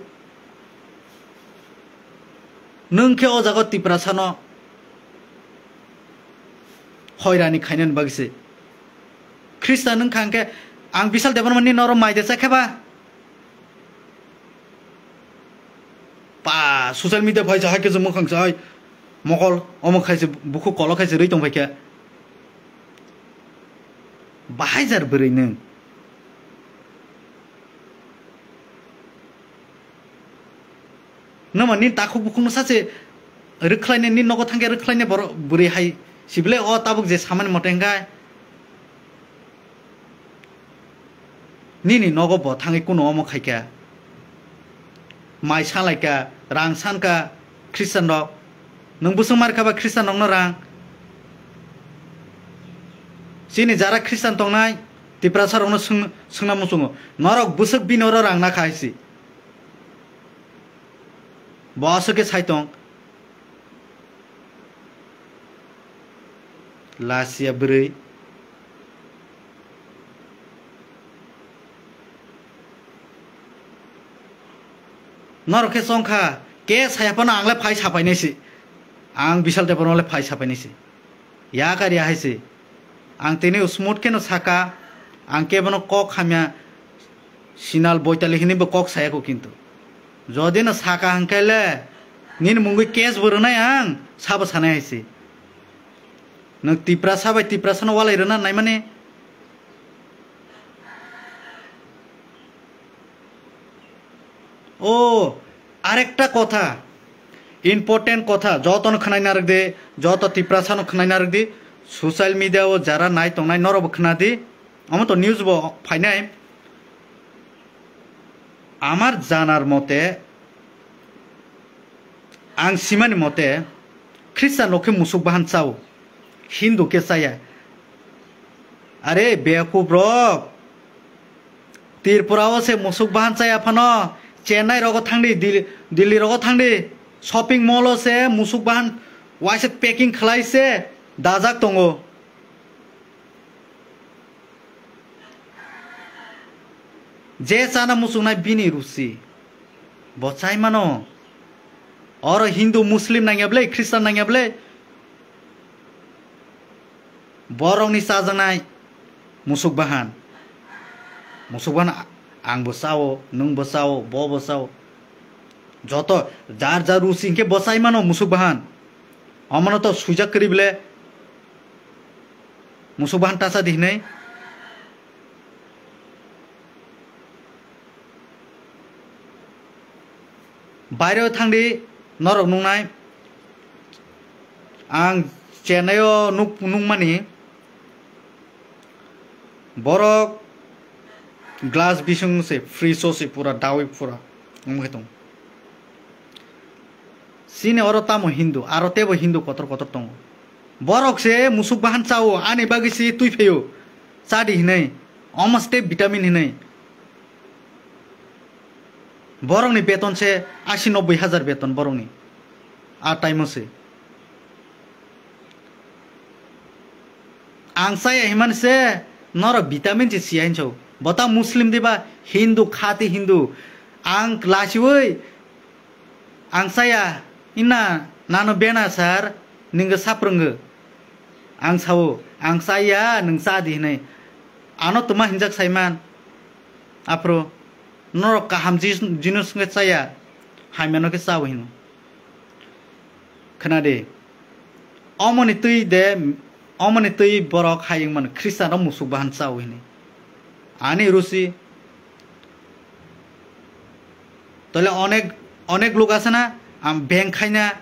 Nwng khe o jaga Tiprasano hoirani khainani bagwi se. Khristan wngkha hwnkhe ang Bishal Debbarma ni norok mai de chakhe ba? Pa social media phai sa hai khe se mwkhang sa hai mokol omo khai se bukhuk kolo khai se rwi tong phai khe. Bahai jar bwrwi nwng. Noma nini takhuk bukhukno sache rwkhlaine, nini nogo thangkhe rwkhlaine borok bwrwi hai sibile o tabuk je samani mote hwnkhe nini nogo bo thangwi kuno omo khaikha. Mai salaikha, rang sankha Khristian rok. Nwng bwswk mar kha ba Khristian rokno rang? Chini jara Khristian tongnai Tiprasa rokno swng-, swngna muchungo. Norok bwswk bini oro rang nakha hai si. Bo aswk khe sai tong. Lasia bwrwi. Norok khe chongkha, ke saya phano ang le phai sapai nai si. Ang Bishal Debbarma le phai sapai nai si. Yakar ya hai se. Ang tini smooth kheno saka, ang kebono kok hamya sinal boitali hinwi bo kok sayako kintu. Jodi no saka hwnkhe le nini mungwi case bo rwnai ang, sabo sanai hai se. Nwng Tiprasa bai Tiprasano walai rwna naimani. O, arekta kotha. Important kotha jotono khwnai narwk di, joto Tiprasano khwnai narwk di, social media o jara nai tongnai norokbo khwna di, omo to news bo phainai. Amar janar mote, ang simani mote, Khristan rok khe musuk bahan chao, Hindu khe chaya. Are beyakub rok, Tripura o se musuk bahan chaya phano, Chennai rogo thangdi, Dil-, Delhi rogo thangdi, shopping mall o se musuk bahan waisa packing khlai se dajak tongo. Je chana muchungnai bini rusi. Bo chai mano. Oro Hindu, Muslim nangya ble, Khristan nangya ble. Borokni chajaknai musuk bahan. Musuk bahan a-, ang bo chao, nwng bo chao, bo bo chao. Joto jar jar rusi hinkhe bo chai mano musuk bahan. Omono to suijak kwrwi ble. Musuk bahan tasa di hinwi. Baireo thangdi norok nuknai. Ang Chennai o nuk-, nukmani. Borok glass bising se, fridge o se pura dawi pura. Wngkhe tong. Chini oro tamo Hindu, aro tebo Hindu kotor kotor tongo. Borok se musuk bahan chao, ani bagwi se twi phaio. Chadi hinwi, omo se tei vitamin hinwi. Borokni beton se asi nobboi hajar beton borokni. A time o se. Ang chaya himani se norok vitamin se siya hinso. Bota Muslim diba Hindu, khati Hindu. Ang lasiwi ang chaya ina nano bena sar ningga saprungo. Ang sao ang chaya nung cha di hinai. Ano tuma hinjak saiman. Aphro norok kaham jis-, jinus nge chaya. Haimano ke sao hino. Khwnadi, omoni twi de, omoni twi borok hayung mano Khristanrok musuk bahan chao hini. Ani rusi, tole onek, onek luk asana, am bank khaina,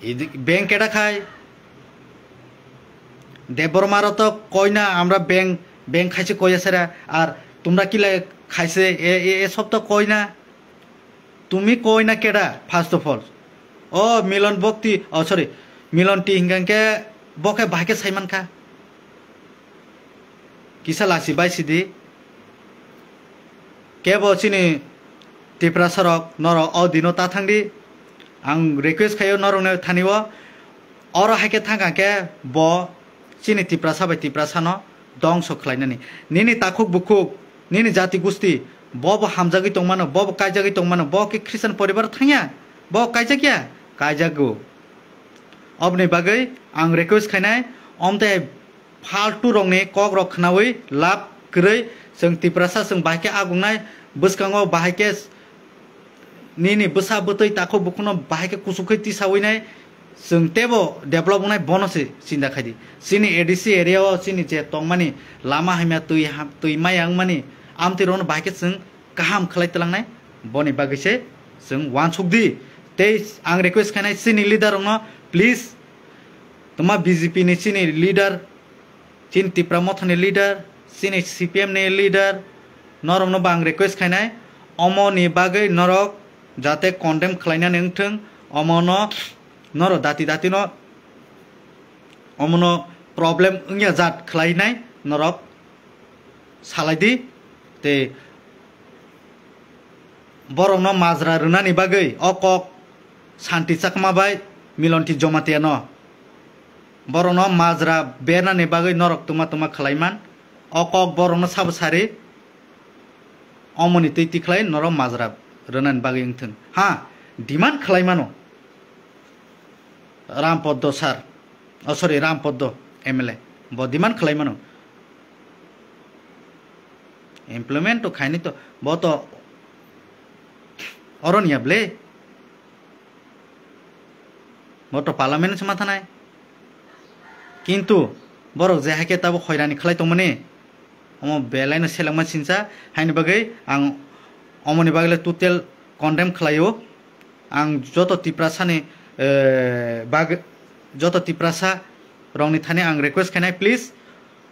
idi-, bank keda khai, Debbarma rok to koina, amra bank, bank khaise koya sera, ar tumra kila khaise, e, e, e sob to koina. Tumi koi na keda, first of all? O Milon Bokti, oh, sorry, Milon T hinkha khe bo khe bahai khe saiman kha. Kisa lasi bai sidi. Kebo chini Tiprasa rok norok o dino ta thangdi. Ang request khaio norokno thani o. Oro hai khe thang kha khe bo chini Tiprasa bai Tiprasa no dongso khlainani. Nini takhuk bukhuk, nini jati gusti, bo bo hamjagwi tongmano, bo bo kaijagwi tongmano, bo khe Christian poribar thangya, bo kaijakya, kaijago. Oboni bagwi ang request khainai, omte phaltu rokni kok rok khnaui lab kwrwi chwng Tiprasa chwng bahai khe agungnai bwskango bahai khe nini bwsa bwtwi takhuk bukhukno bahai khe kuchuk khe tisaui nai, chwng teibo develop wngnai, bono se chinta khai di. Chini A D C area o chini je tongmani lama hamya twi ha-, twi maya wngmani amtwi rokno bahai khe chwng kaham khlai twlangnai, boni bagwi se chwng uansuk di. Tei ang request khainai chini leader rokno, please, tuma B J P ni chini leader, chini Tipra Mothani leader, chini C P M ni leader, norokno bo ang request khainai, omo ni bagwi norok jate condemn khlainani wngthwng, omono norok dati dati no omono problem wngya jat khlainai norok salai di, tei borokno majra rwnani bagwi o kok Santi Chakma bai Milonti Jamatia no. Borokno majra bernani bagwi norok tuma tuma khlaiman. O kok borokno sabo sari, omoni twi tikhlai norok majra rwnani bagwi wngthwng. Ha, demand khlaimano. Ram Poddo sir, oh, sorry, Ram Poddo M L A, bo demand khlaimano. Implement to khaini to, bo to oro niya ble. Bo to parliament se ma thanai. Kintu borok je hai khe tabo hoirani khlai tongmani, omo belai no selengma sinsa, haini bagwi ang omoni bagwi le total condemn khlaio. ang joto Tiprasani, eh, bag-, joto Tiprasa rokni thani ang request khainai, please,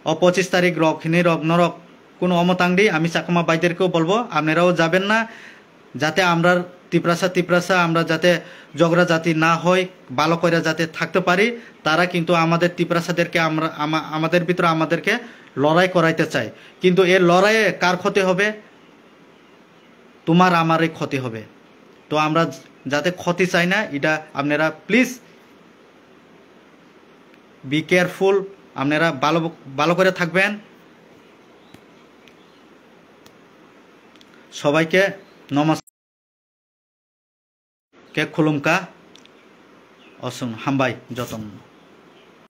o pochis tarik rok hinwi rok norok kuno omo tangdi, ami Chakma baiderkeo bolbo, apnarao jaben na, যাতে আমরা তিপ্রাসা তিপ্রাসা আমরা যাতে ঝগড়াঝাটি না হয়, ভালো করে যাতে থাকতে পারি, তারা কিন্তু আমাদের তিপ্রাসাদেরকে আমরা, আমা-, আমাদের ভিতরে আমাদেরকে লড়াই করাইতে চায়। কিন্তু এর লড়াইয়ে কার ক্ষতি হবে? তোমার আমারই ক্ষতি হবে। তো আমরা যাতে ক্ষতি চাই না, এটা আপনারা please be careful, আপনারা ভালো, ভালো করে থাকবেন। সবাইকে নমস্কার, কে খুলুমকা, অসুন, হামবাই যতন।